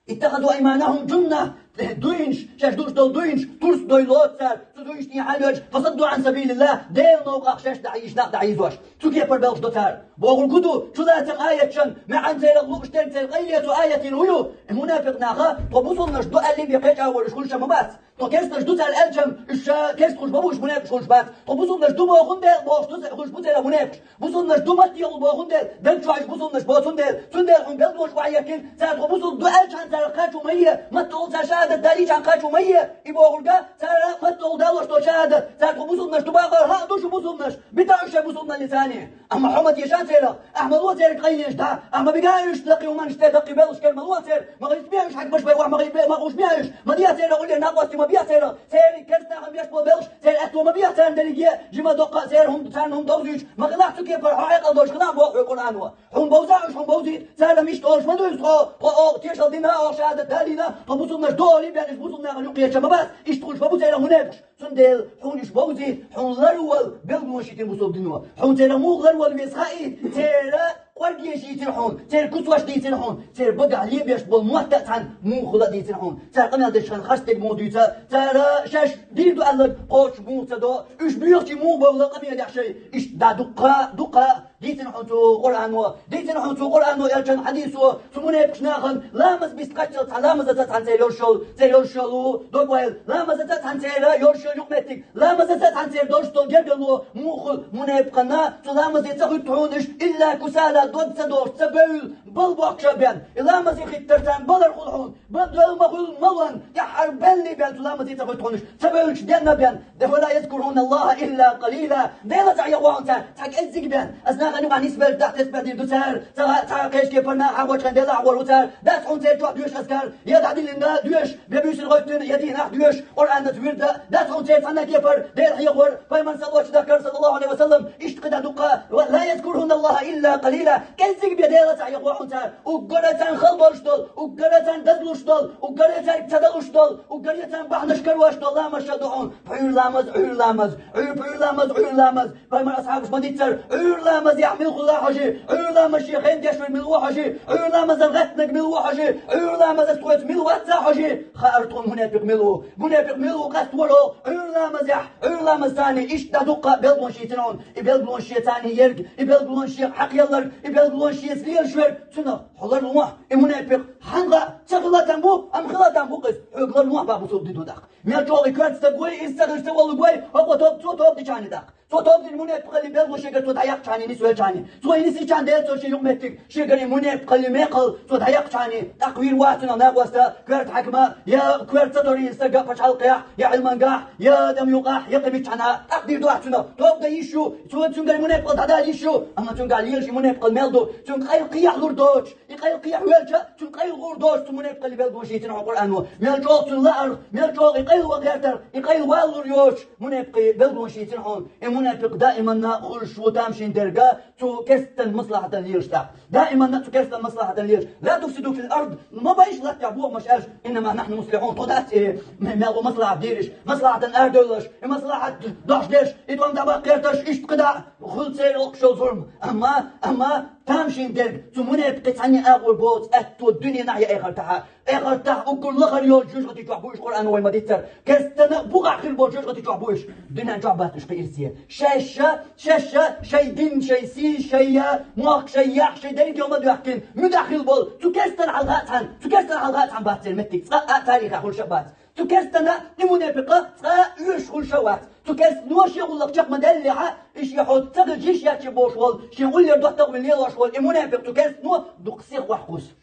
«Иттахазу айманахум джунна». Дуйнаш, шаьш дууш долу дуйнаш, турс дойла цара, цу дуйнаш тӀехьа лоьцуш, «фасадду ан сабилиллахь», Делан новкъахь шаьш дӀахьийзаш, нах дӀахьийзош. Цу кепара белхаш до цара. Бохург хӀун ду, чу лаьцна аяташна маьӀна церан лууш дерг церан къайле цу аятийн хӀун ю? Мунепикъ наха, тхо бусалба нах ду аьлла бен кхеча а волуш хуьлуш ма бац. Тхо керстанаш ду цара аьлча-м, уьш ша керста хуьлуш ма бу, уьш мунепикъаш хуьлуш бац. Тхо бусалба нах ду бохун дела бохуш ду ца-, хуьлуш бу церан мунепикъаш. Бусалба нах ду матте йолу бохун дела, даг чу хьажа бусалба наш бо цундела, цундела хьуна белхалош ван яхкина, цара тхо бусалба ду аьлча хьан цара кхачо ма е, матта олу цара шахьадат далийча хьан кхачо ма е, и бохург а, цара матта олу далош до шахьадат, цара тхо бусалба наш ду бахар, хьан ду шу бусалба наш, бита уьш шайн бусалба нах лицани. Амма хьо ма теша церах, ахьа ма ло церан къайленаш дӀа, ахьа ма бига уьш даккхий хӀуманаш тӀе, даккхий белхаш кара ма ло церан, ма гӀийтта бе уьш хьаьгмаш бай, вахь ма гӀийтта бе, ма гӀуш бе уьш, ма де церан уллера накъостий ма бе церан, церан керста нахана беш болу белхаш, церан аьтто ма бе царна дерриге, жима доккха а церан хӀума, царна хӀума довзуьйтуш, ма хилахь цу кепара, хьо хьекъал долуш хилахь боху хьуна Къуръано. Хьуна бовза уьш, хьуна бовзийта, цара мишта олуш ма ду иза тхо, тхо оха тешал дина, оха шахьадат далийна, тхо бусалба наш ду олий бен уьш бусалба нахана юккъе ма бац, иштта хуьлуш ма бу церан мунепикъаш. Цундела хьуна уьш бовзийта, хьуна ларвала белгалонаш йитина бусалба дино. Хьуна церан муха ларвала веза хаийта, церан кӀоргеш йийцина хьуна, церан куьцаш дийцина хьуна, церан багахь лебеш болу мотт а цхьаьна муха хуьлу дийцина хьуна. Цара къамел деш хьан харц дерг муха дуьйцу, цара шаьш дийр ду аьлларг кхочуш муха ца до, уьш боьхчий муха бовла къамелехь шайн, иштта дӀа дуккха, дуккха дийцина хьуна цу Къуръано, дийцина хьуна цу Къуръано, элчан хьадисо, цу мунепикъаш нахана ламаз биста кхаччалц цхьа ламазаца цхьаьна церан йолуш йолу, церан йолуш йолу дог ойла, ламазаца цхьаьна церан йолуш йолу юкъаметтиг, ламазаца цхьаьна церан долуш долу гергарло муха хуьлу мунепикъана, цу ламазе ца хуьтту хьуна уьш, илла кусала, дог ца дохуш, ца бевлла, бала боккхуш а бен. И ламазе хӀиттар царна балар хуьлу хьуна, бала дойла ма хуьлу малон, тӀаьххьара белли бен цу ламазе ца хуьтту хьуна уьш, ца бевллачу денна бен. Де вала язкурунна Аллаха илла къалила. Дела цхьа яхъо хьуна цара, цхьа кӀеззиг бен. Аса нахана юкъахь нисбелча дахтесбелдийр ду цара. Цхьа, цхьа кхечу кепара наха хьагӀочхьана Дела хьахор ву цара. Дац хьуна церан чохь доьшу азкар. Я дӀадиллина доьшу, бен буьйсанна гӀоьттина, я дийнахь доьшу, Къуръанаца вирда. Дац хьуна церан цхьанна кепара Дела хьехор, пайхамар салават чудахкар, саллаллаху алейхи ва саллам, иштта кхидӀа дуккха. Ва ла язкурунна Аллаха илла къалила. КӀеззиг бен Дела цхьа яхъо хьуна цара. Уггара царна хала болуш долу, уггара царна дазлуш долу, уггара цаьрга ца далуш долу, уггара царна бахьанаш карош долу ламаз ша ду хьуна. Пхьуьйра ламаз, Ӏуьйра ламаз, Ӏуьйра, пхьуьйра ламаз, Ӏуьйра ламаз. Пайхамар асхьабаш ма диццара, Ӏуьйра ламазехь мила хуьлу хьожий, Ӏуьйра ламаз шен хен деш верг мила ву хьожий, Ӏуьйра ламазан гӀеттинарг мила ву хьожий, Ӏуьйра ламаза тхоьца мила вац а хьожий, хаьара тхуна мунепикъ мила ву. Мунепикъ мила ву къаьстта вара оха, Ӏуьйра ламазехь, Ӏуьйра ламаз царна иштта дӀа дуккха белгалонаш йийцина хьуна. И белгалонаш шен царна ерг, и белгалонаш шех хьакхелларг, и белгалонаш шеца лелаш верг, цунах хьо ларлахь, и мунепикъ хьанга ца хила там бу, амма хила там бу-кх иза, хьоьга ларлахь бах бусалба дино тӀаккха. Мел чӀогӀа и коьрта стаг вай, иза ца хилча ца воллуг вай, хӀокхо тоба, цо тоба дичхьана тӀаккха. Цо тоба дина мунепикъалли белгало шегара цо дӀаяккхачхьана, нисвелчхьана. Цо и нисичхьана Дела цо шен юкъаметтиг, шегара и мунепикъалли мекхал цо дӀаяккхачхьана, тӀаккха вийр вац цунах накъоста, коьрта хьаькам, я коьрта ца торийна стаг пачхьалкхехь, я Ӏилмангахь, я адам юкъахь, я кхин миччхьана, тӀаккха дийр ду ахь цунах. Тоба дан йиш ю, цо цуьнгара мунепикъал дӀадала йиш ю, амма цуьнгахь лелаш и мунепикъал мел ду, цуьнга къайла кхехьа лур доцуш. И къайла кхехьа велча, цуьнан къайла гӀур доцуш цу мунепикъалли белгалонаш йийцина хьуна Къуръано. Мел чӀогӀа цуьнан лаарх, мел чӀогӀа и къайла ван гӀертарх, и къайла валлур йоцуш мунепикъалли белгалонаш йийцина хьуна. И мунепикъ даиманна хуьлуш ву тамашийна дерг цу керстанан маслахьатана лелаш тӀаккха. Даиманна цу керстанан маслахьатана лелаш. Ла туфсиду фил ард, ма байша латтехь бохамаш аьлча, иннама нахьну муслихьун, тхо дац и ме-, мел ву маслахьат дийраш, маслахьатана арадевллаш, и маслахьат дохьш деш, и тӀом дӀабаккха гӀерташ, иштта кхидӀа хуьлу церан локхуш йолу зурма. Амма, амма тамашийна дерг цу мунепикъийн цхьанне агӀор боцу аьтто дуьненахь я эхартахь. Эхартахь уггар лахара йолчу жоьжахати чохь бу уьш, Къуръано вай ма-дийццара. Керстанан бухахь хир болчу жоьжахати чохь бу уьш. Дуьнен чохь бац уьш кхин ирсе. Шаьш а, шаьш а, шайн дин, шайн сий, шайн а, мохк, шайн яхь, шайн дерриге а ма доьхкина, муьтӀахь хила болу, цу керстанан хьалха а цхьаьна, цу керстанан хьалха а цхьаьна бац церан меттиг, цкъа а царех хуьлуш а бац. Цу керстанан и мунепикъ цкъа а оьшуш хуьлуш а вац. Цу керстано шен гӀуллакх чекх ма-деллехь, и шен хьо ца хилча йиш яц шен бохуш волу, шен уллера доттагӀа вина лелош волу и мунепикъ цу керстано дукха сиха охьакхуссу.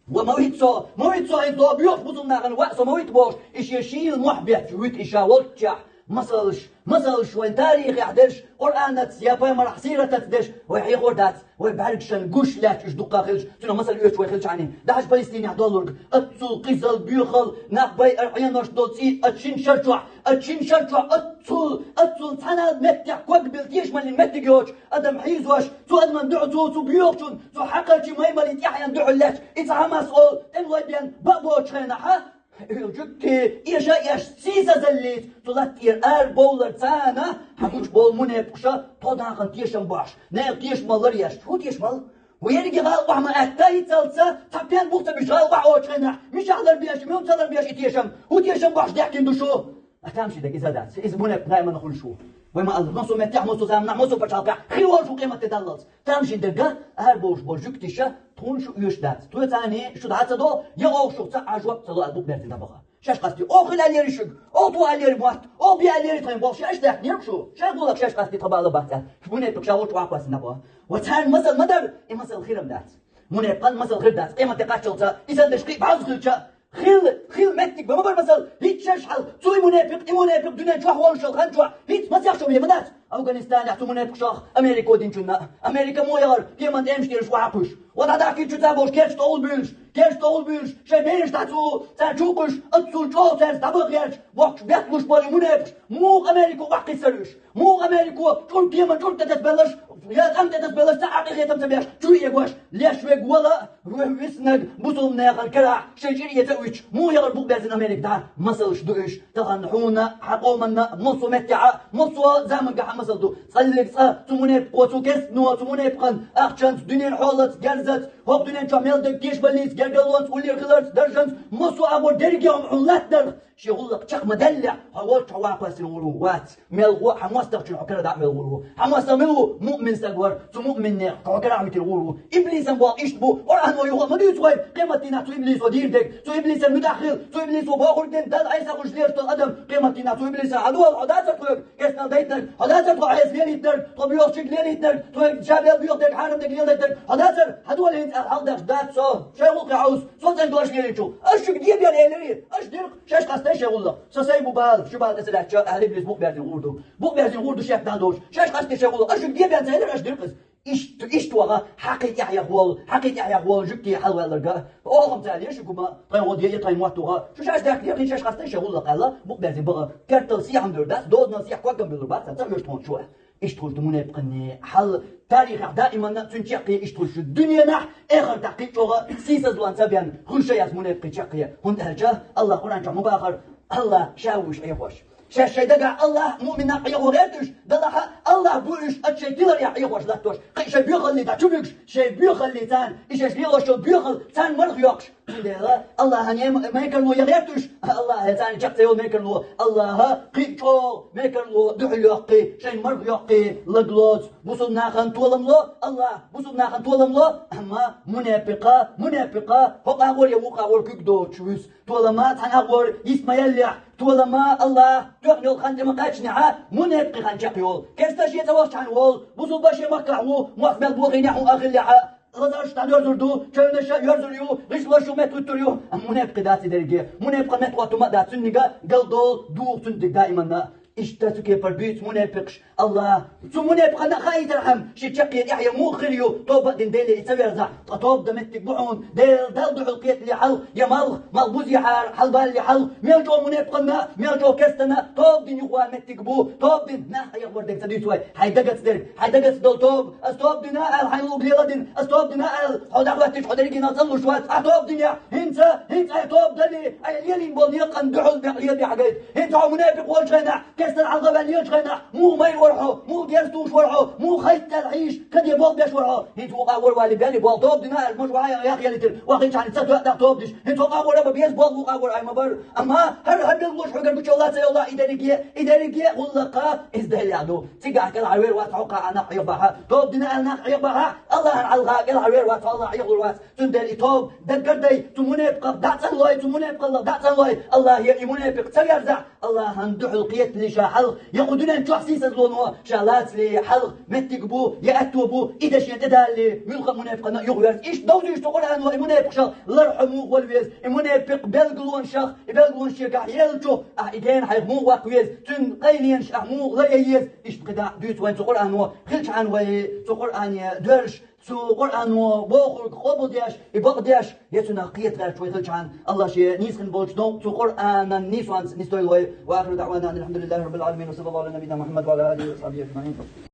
Ва ма вита со, ма вита со, хӀинца доба йохуш бусалба нахана ваъ со ма вита бохуш, и шен шийла мохь бетташ вуьту и ша волччехь. Масалаш, масалаш вайн тарихехь дерш, Къуръанаца я пайхамарах сиратаца дерш, вай хьехор дац, вай бӀаьргашна гуш лаьтташ уьш дуккха хилча, цунах масал оьцуш вай хилча хьаний. ДӀахьажа Палестинехь доллург, оццул къизал, боьхал, нах байар Ӏенош долу цӀий, оцу шина шар чохь, оцу шина шар чохь оццул, оццул цхьана а меттехь ког билла тешамаллин меттиг йоцуш, адам хьийзош, цу адаман дуьхьа цо, цу боьхачун, цу хьакхарчийн маймалин тӀаьхьенна дуьхьал лаьтташ, и цхьа а мас олу, тӀемалой бен бакъ боцуш хенахь, Жуьгти, эша еш, сийсазаллица, цу латта тӀера ара бовлар царна, хьан гучу болу мунепакъаша, тхо нахана тешам бохьуш, нехан тешамаллар еш. ХӀун тешамал? Ву ерриге гӀала охьа ма аьтта, хӀинццалца, цхьа пен бух ца биш гӀала охьа оцу хенахь, мичахь лар беш, муьлха ца лар беш и тешам? ХӀун тешам бохьуш даьхкина ду шу? А тамашийна дерг иза дац. Иза мунепакъ даимана хуьлуш ву. Вай ма-аллара, массо а меттехь, массо а заманахь, массо а пачхьалкхехь хир волуш ву къематде даллалц. Тамашийна дерг, ара бовлуш болу жуьгтиша, тхуна шу оьшуш дац. Тхоьца цхьаьний шу дӀа ца до, я оха шух цхьа а жоп ца ло, а букъ берзина дӀабаха. Шаьш къастий. Оха хила аьллера шуьга, оха тӀо аьллера мотт, оха би аьллера тхайн болх, шаьш даьхкинера шу. Шайн гӀуллакх шаьш къастий, тхан бала бац аьлла. Мунепакъ ша волчу охьакхоьссина дӀабаха. Ва царна масал ма дара, и масал хирам дац. Мунепакъан масал хир дац. Къематде кхаччалца, и санна дерш кхин а бӀозза хилча, хила, хила меттиг бан ма бара масал, хӀинца шаьш хьал, цу и мунепакъ, и мунепакъ дуьнен чохь волуш йолу хан чохь, хӀинца масех шо вен ма дац. Афганистанехь цу мунепакъашах Америко динчунна, Америка муха яхара, кеман тӀемаш тӀераш охьакхуьйсуш. Ва дӀадахкийча цара болуш керча тӀе гӀулбуьйлуш, керча тӀе гӀулбуьйлуш, шайн бераш дӀа цу, царна чу кхуьйсуш, оццул чӀогӀа цаьрца дӀабаха гӀерташ, бохкуш бетталуш болу и мунепакъаш, муха Америко охьакхиссара уьш? Муха Америко чӀур кеман чӀур тӀе тасабелларш, я цӀан тӀе тасабелларш, цхьа а къинхетам ца беш, чу а эгош, леш верг вала, руьхь виснарг бусулба нехан карахь, шайн чӀир эца а вуьтуш, муха яхара букъ берзина Америка дӀа? Масалш ду уьш, тахана хьуна, хьан къоманна, массо а меттехь, массо а заманахь масал ду. Цкъа-м цкъа цу мунепакъо, цу керстано, цу мунепакъан ахчанца, дуьненан хьолаца, герзаца, хӀокху дуьнен чохь мел дерг тешамаллица, гергарлонца, уллера хиларца, даржанца, массо а агӀор дерриге а хьуна латтадара. Шен гӀуллакх чекх ма-даьллехь, хьо волччохь ваккха ваьссина гӀур ву, вац. Мел гӀо хьан мостагӀчун хьо кара дӀа а мел гӀур ву. Хьан мостагӀ мила ву? Муъмин стаг вара, цу муъминнех хьо кара а вуьтур гӀур ву. Иблисан боху иштта бу, Къуръано юха а ма дуьйцу вай, къематдийнахь цу иблисо дийр дерг, цу иблисан муьтӀахь хила, цу иблисо бохург дина Далла Ӏеса хуьлуш лераш долу адам, къематдийнахь цу иблисан хьан ду вала хьо дацара тхоьга? Керстанал дайтинарг, хьо дацара тхо хьеса лелийтинарг, тхо боьхачуьнга лелийтинарг, тхоьга ша мел боьха дерг, хьарам дерг леладайтинарг, хьо дацара? Хьан дола хӀинца аьлла хьалдаккха дац со, шайн гӀуллакхе Ӏовса, со цӀена дош лелийчул. Аш шуьга де бен элира, аш дира, шаьш къастай шайн гӀуллакх. Со сайн бу бала, шу бала тӀе ца лаьттача, аьлла иблис букъ берзина гӀур ду. Букъ берзина гӀур ду шек дӀа долуш. Шаьш къастай шайн гӀуллакх, аш шуьга де бен ца элира, аш дира-кх иза. Иштта, иштта ваха, хьакхий тӀехь яха волу, хьакхий тӀехь яха волу жуьгти хьалаваьлларга. Оха-м ца ле шу гума, тхайн гӀо де, тхайн мотт ваха. Шу шаьш даьхкина, шаьш къастай шайн гӀуллакх аьлла, букъ берзина баха. Кертал сехьа ма дер дац, дозанал сехьа коггам буьллур бац, ца оьшу тхуна шу. Иштта хуьлу ту мунепакъанний хьал, тарихехь даиманна цуьнан чаккхе иштта хуьлу шу дуьненахь, эхартахь кхин а чӀогӀа сийсазлон ца бен, хуьлу ша яц мунепакъий чаккхе. ХӀунда аьлча Аллах Къуръан чохь ма бахара, Аллах ша ву уьш Ӏехош. Шаьш шайн дагахь Аллах муъминах Ӏехо гӀерта уьш, делахь а Аллах бу уьш, ат шайн тиларехь Ӏехош латтош, кхин шайн боьхалле дӀа чу буьгуш, шайн боьхалле царна, и шаьш лелош йолу боьхал царна марха йоккхуш. Цундела Аллахьан мекарло ян гӀерта уьш, Аллахье царна чекх ца йолу мекарло, Аллахьа кхин а чӀогӀа мекарло дуьхьал йоккхий, шайн марха йоккхий, лаг лоцу, бусулба нахана толам ло, Аллахь, бусулба нахана толам ло, амма мунепикъа, мунепикъа, хӀокху агӀор я вукху агӀор куьг доцуш вуьсу. Толама цхьана агӀор йист ма яллехь, толама Аллахь, тоьхна йолу хан тӀе ма кхаьчнехьа, мунепикъи хан чекхйолу. Керста шен цӀа вахчахьана волу, бусулба шен махкахь ву, мохк мел бохийнехь хӀун ахиллехьа, лазарш дӀайоьрзур ду, чевнаш а йоьрзур ю, гӀишлош шу меттахӀуьттур ю. Амма мунепикъи дац и дерриге. Мунепикъан меттахӀотта хӀума а дац, цуьнниг а галдолу, духу цуьнниг даиманна. Иштта цу кепара буьйцу мунепикъаш Аллах. Цу мунепикъана хаийтархьама, ши чаккхе тӀехь я муха хир ю, тоба а дина Деле и ца верзахь, ткъа тоба дан меттиг бу хьуна, Дела Далла дуьхьал кхетале хьалха, я малх, малх бузехьара, хьалабалале хьалха, мел чӀогӀа мунепикъанна, мел чӀогӀа керстанна, тоба дина юхаван меттиг бу, тоба дина, нах Ӏехавар дерг ца дуьйцу вай, хьайн дагаца дерг, хьайн дагаца долу тоба, ас тоба дина аьлла, хьайн луг леладина, ас тоба дина аьлла, хьо дӀахӀоьттича хьо дерриге нах цӀанлуш вац, ахь тоба динехь, хӀинца, хӀинца айхьа тоба дале, айхьа лелийна болу некъан дуьхьал бехк лелабе хьагайта. ХӀинца хьо мунепикъ волчу хенахь, керстанна хьалха а ваьлла лелачу хенахь, муха майра вара хьо, муха герз тухуш вара хьо, муха хайтта аьлла хьийзаш, каде болх беш вара хьо. ХӀинца вукху агӀор валле бен и болх тоба дина аьлла, муш вахьа яхъелийтира, вахийтчахьана ца тоьа даккха тоба диш. ХӀинца хӀокху агӀор а бан беза болх вукху агӀор а ма бара. Амма хӀара, хӀара билгалонаш хьоьгара гучуйолла а ца йолла, и дерриге, и дерриге гӀуллакха иза делла ду. Цигахь кӀелхьарвер вац хьо кхаа нах Ӏехабахьа. Тоба дина аьлла нах Ӏехабахьа, Аллахьан хьалха кӀелхьарвер вац хьо, Аллах Ӏехалур вац. Цундела и тоба даггара дай, цу мунепикъах дӀа а цӀанлой, цу мунепикъаллах дӀа а цӀанлой, Аллахье и мунепикъ ца верзахь, Аллахьан дуьхьал кхетале ша хьалха, я кху дуьнен чохь сийсазло ша лацале хьалха меттиг бу, я аьтто бу, и де шен тӀедалале, муьлхха а мунепакъана юхаверза. Иштта довзуьйтуш цу Къуръано и мунепакъ ша лар хьо муха вала веза, и мунепакъ белгалонашах, и белгалонаш шегахь елча, ахь и гена хьайх муха ваккха веза, цуьнан къайленаш ахь муха лар ян еза. Иштта кхидӀа дуьйцу вайн цу Къуръано, хилчхьана вай цу Къуръане доьрзуш, цу Къуръано бохург къобалдеш, и бакъдеш, я цунах кхета гӀерташ вай хилчхьана, АллахӀа шен нийса хин болчу новкъа цу Къуръанан нийсонца нисдойла вай. Ва ахиру даӀвана анил хьамдулиллахӀи раббил Ӏаламин, ва саллаллахӀу Ӏала набиййина Мухьаммад ва Ӏала алихӀи ва сахьбихӀи ажмаӀин.